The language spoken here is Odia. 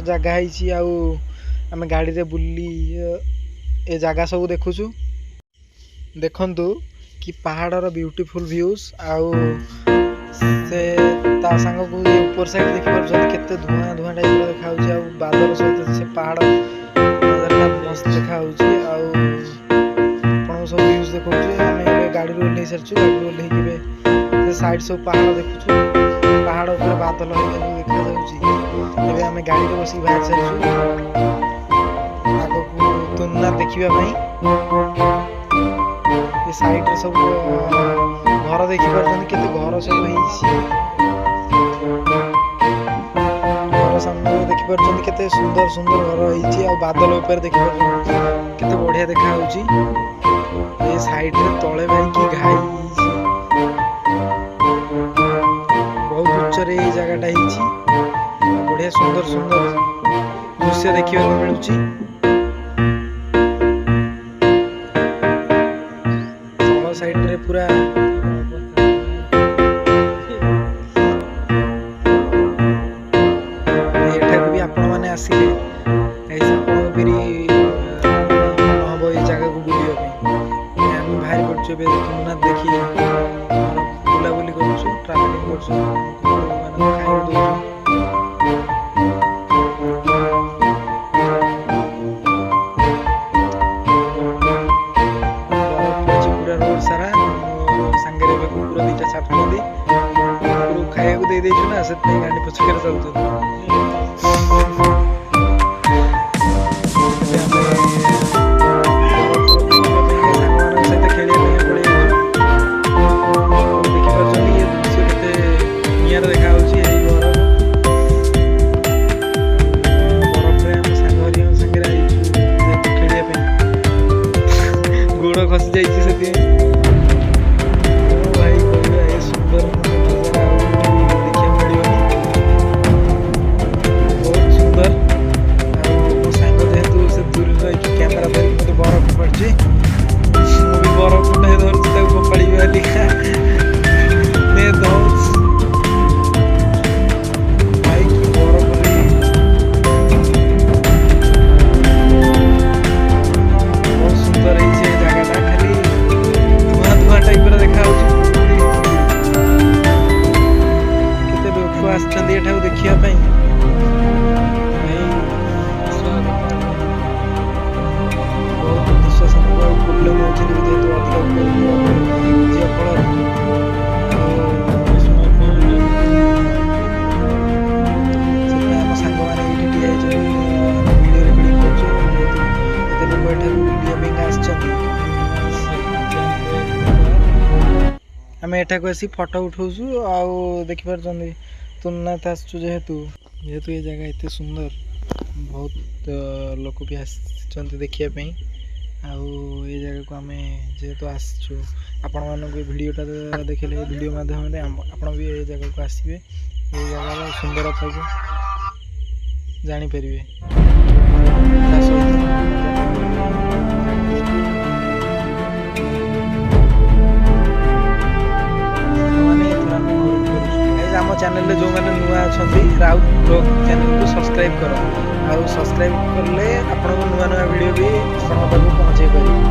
ଜାଗା ହେଇଛି ଆଉ ଆମେ ଗାଡ଼ିରେ ବୁଲି ଏ ଜାଗା ସବୁ ଦେଖୁଛୁ। ଦେଖନ୍ତୁ କି ପାହାଡ଼ର ବ୍ୟୁଟିଫୁଲ୍ ଭ୍ୟୁଜ୍, ଆଉ ସେ ତା ସାଙ୍ଗକୁ ଏ ଉପର ସାଇଡ୍ ଦେଖିପାରୁଛନ୍ତି କେତେ ଧୂଆଁ ଧୂଆଁ ଟାଇପ୍ର ଦେଖାଯାଉଛି, ଆଉ ବାଦଲ ସହିତ ସେ ପାହାଡ଼ ନଜାରଟା ମସ୍ତ ଦେଖାଯାଉଛି। ଆଉ ଆପଣଙ୍କୁ ସବୁ ଭ୍ୟୁଜ୍ ଦେଖାଉଛୁ। ଆମେ ଏବେ ଗାଡ଼ିରୁ ଓହ୍ଲେଇ ସାରିଛୁ। ଗାଡ଼ିରୁ ଓହ୍ଲେଇକି ଏବେ ସେ ସାଇଡ୍ ସବୁ ପାହାଡ଼ ଦେଖୁଛୁ। ପାହାଡ଼ ଉପରେ ବାଦଲ ହେରିକା ସବୁ ଦେଖାଯାଉଛି। ଏବେ ଆମେ ଗାଡ଼ିରେ ବସିକି ବାହାରି ସାରିଛୁ ଆଗକୁ ତୁଙ୍ଗନାଥ ଦେଖିବା ପାଇଁ। ଏ ସାଇଡ୍ରେ ସବୁ ଘର ଦେଖିପାରୁଛନ୍ତି, କେତେ ଘର ସବୁ ହେଇଛି। ଘର ସାମ୍ନାରେ ଦେଖିପାରୁଛନ୍ତି କେତେ ସୁନ୍ଦର ସୁନ୍ଦର ଘର ହେଇଛି, ଆଉ ବାଦଲ ଉପରେ ଦେଖିପାରୁଛନ୍ତି କେତେ ବଢ଼ିଆ ଦେଖାଯାଉଛି। ଏ ସାଇଡ୍ରେ ତଳେ ଭାଇ କି ଘାଇ ହେଇଛି, ବହୁତ ଉଚ୍ଚରେ ଏଇ ଜାଗାଟା ହେଇଛି। ବଢ଼ିଆ ସୁନ୍ଦର ସୁନ୍ଦର ଦୃଶ୍ୟ ଦେଖିବାକୁ ମିଳୁଛି। ତଳ ସାଇଡ୍ରେ ପୁରା ଏଠାକୁ ବି ଆପଣମାନେ ଆସିଲେ ଆପଣଙ୍କ ବି ମନ ହବ ଏଇ ଜାଗାକୁ ବୁଲିବା ପାଇଁ। ଆମେ ବାହାରି ପଡ଼ୁଛୁ ଏବେ ତୁଙ୍ଗନାଥ ଦେଖି, ଆମର ବୁଲାବୁଲି କରୁଛୁ, ଟ୍ରାଭେଲିଂ କରୁଛୁ, କୁକୁରମାନଙ୍କୁ ଖାଇବାକୁ ଦେଉଛୁ। ବରଫ ପଡ଼ିଛି ପୁରା ରୋଡ଼ ସାରା। ମୋ ସାଙ୍ଗରେ ଏବେ କୁକୁର ଦୁଇଟା ଛାଟୁଛନ୍ତି। କୁକୁରକୁ ଖାଇବାକୁ ଦେଇ ଦେଇଛୁ ନା, ସେଥିପାଇଁ ଗାଣ୍ଡି ପଛକରେ ଚାଲୁଛନ୍ତି। ଏବେ ଆମେ ବରଫ ଫରଫ ଦେଖିବା ପାଇଁକା ସାଙ୍ଗମାନଙ୍କ ସହିତ ଖେଳିବା ପାଇଁ ପଳେଇ ଯାଇଛୁ। ଦେଖିପାରୁଛନ୍ତି ଏ ଦୃଶ୍ୟ କେତେ ନିଆରା ଦେଖାଯାଉଛି। ଏଇ ବରଫ ବରଫରେ ଆମ ସାଙ୍ଗ ହେରିକାଙ୍କ ସାଙ୍ଗରେ ଆଇଛୁ ଯେହେତୁ ଖେଳିବା ପାଇଁ, ଗୋଡ଼ ଖସି ଯାଇଛି ସେଥିପାଇଁ। କଣ ଭାଇ କହିବା, ଏ ସୁନ୍ଦର ନଜାରା ଆଉ କୋଉଠି ଦେଖିବାକୁ ମିଳିବନି। ବହୁତ ସୁନ୍ଦର। ଆଉ ମୋ ସାଙ୍ଗ ଯେହେତୁ ସେ ଦୂରରେ ରହିକି କ୍ୟାମେରା ଧରିକି ମୋତେ ବରଫ ଫୋପାଡ଼ୁଛି, ମୁଁ ବି ବରଫ କୁଣ୍ଡାଏ ଧରୁଛି ତାକୁ ଫୋପାଡ଼ିବି ବୋଲିକା। ନେ ଧର ଭାଇ, କି ବରଫରେ! ବହୁତ ସୁନ୍ଦର ହେଇଛି ଏ ଜାଗାଟା। ଖାଲି ଧୂଆଁ ଧୂଆଁ ଟାଇପର ଦେଖାଯାଉଛି। କେତେ ଲୋକ ଆସିଛନ୍ତି ଏଠାକୁ ଦେଖିବା ପାଇଁ ଭାଇ। ବହୁତ ନିଶ୍ୱାସ ନେବାକୁ ପ୍ରୋବ୍ଲେମ୍ ହେଉଛି ଯେହେତୁ ଅଧିକ ଉପରକୁ ଯିବା ଫଳରେ, ଆଉ ସେଥିପାଇଁ ଆମ ସାଙ୍ଗମାନେ ଏଇଠି ଠିଆ ହେଇଛନ୍ତି। ଆମେ ଭିଡ଼ିଓ ରେକର୍ଡ଼ିଂ କରୁଛୁ ଯେହେତୁ ଏତେ ଲୋକ ଏଠାକୁ ବୁଲିବା ପାଇଁକା ଆସିଛନ୍ତି। ଆମେ ଏଠାକୁ ଆସି ଫଟୋ ଉଠାଉଛୁ। ଆଉ ଦେଖିପାରୁଛନ୍ତି ତୁଙ୍ଗନାଥ ଆସିଛୁ ଯେହେତୁ ଏ ଜାଗା ଏତେ ସୁନ୍ଦର, ବହୁତ ଲୋକ ବି ଆସିଛନ୍ତି ଦେଖିବା ପାଇଁ। ଆଉ ଏ ଜାଗାକୁ ଆମେ ଯେହେତୁ ଆସିଛୁ, ଆପଣମାନଙ୍କୁ ଏ ଭିଡ଼ିଓଟା ଦେଖିଲେ ଏ ଭିଡ଼ିଓ ମାଧ୍ୟମରେ ଆପଣ ବି ଏ ଜାଗାକୁ ଆସିବେ, ଏ ଜାଗାର ସୁନ୍ଦରତାକୁ ଜାଣିପାରିବେ। ତା ସହିତ ସାଙ୍ଗମାନେ, ଏଥର ଆମେ ଘରକୁ ଫେରୁଛୁ। ଗାଇଜ୍, ଆମ ଚ୍ୟାନେଲରେ ଯେଉଁମାନେ ନୂଆ ଅଛନ୍ତି, ରାଉତ ବ୍ଲଗ୍ ଚ୍ୟାନେଲକୁ ସବସ୍କ୍ରାଇବ୍ କର, ଆଉ ସବସ୍କ୍ରାଇବ୍ କଲେ ଆପଣଙ୍କୁ ନୂଆ ନୂଆ ଭିଡ଼ିଓ ବି ଆପଣଙ୍କ ପାଖକୁ ପହଞ୍ଚେଇ ପାରିବି।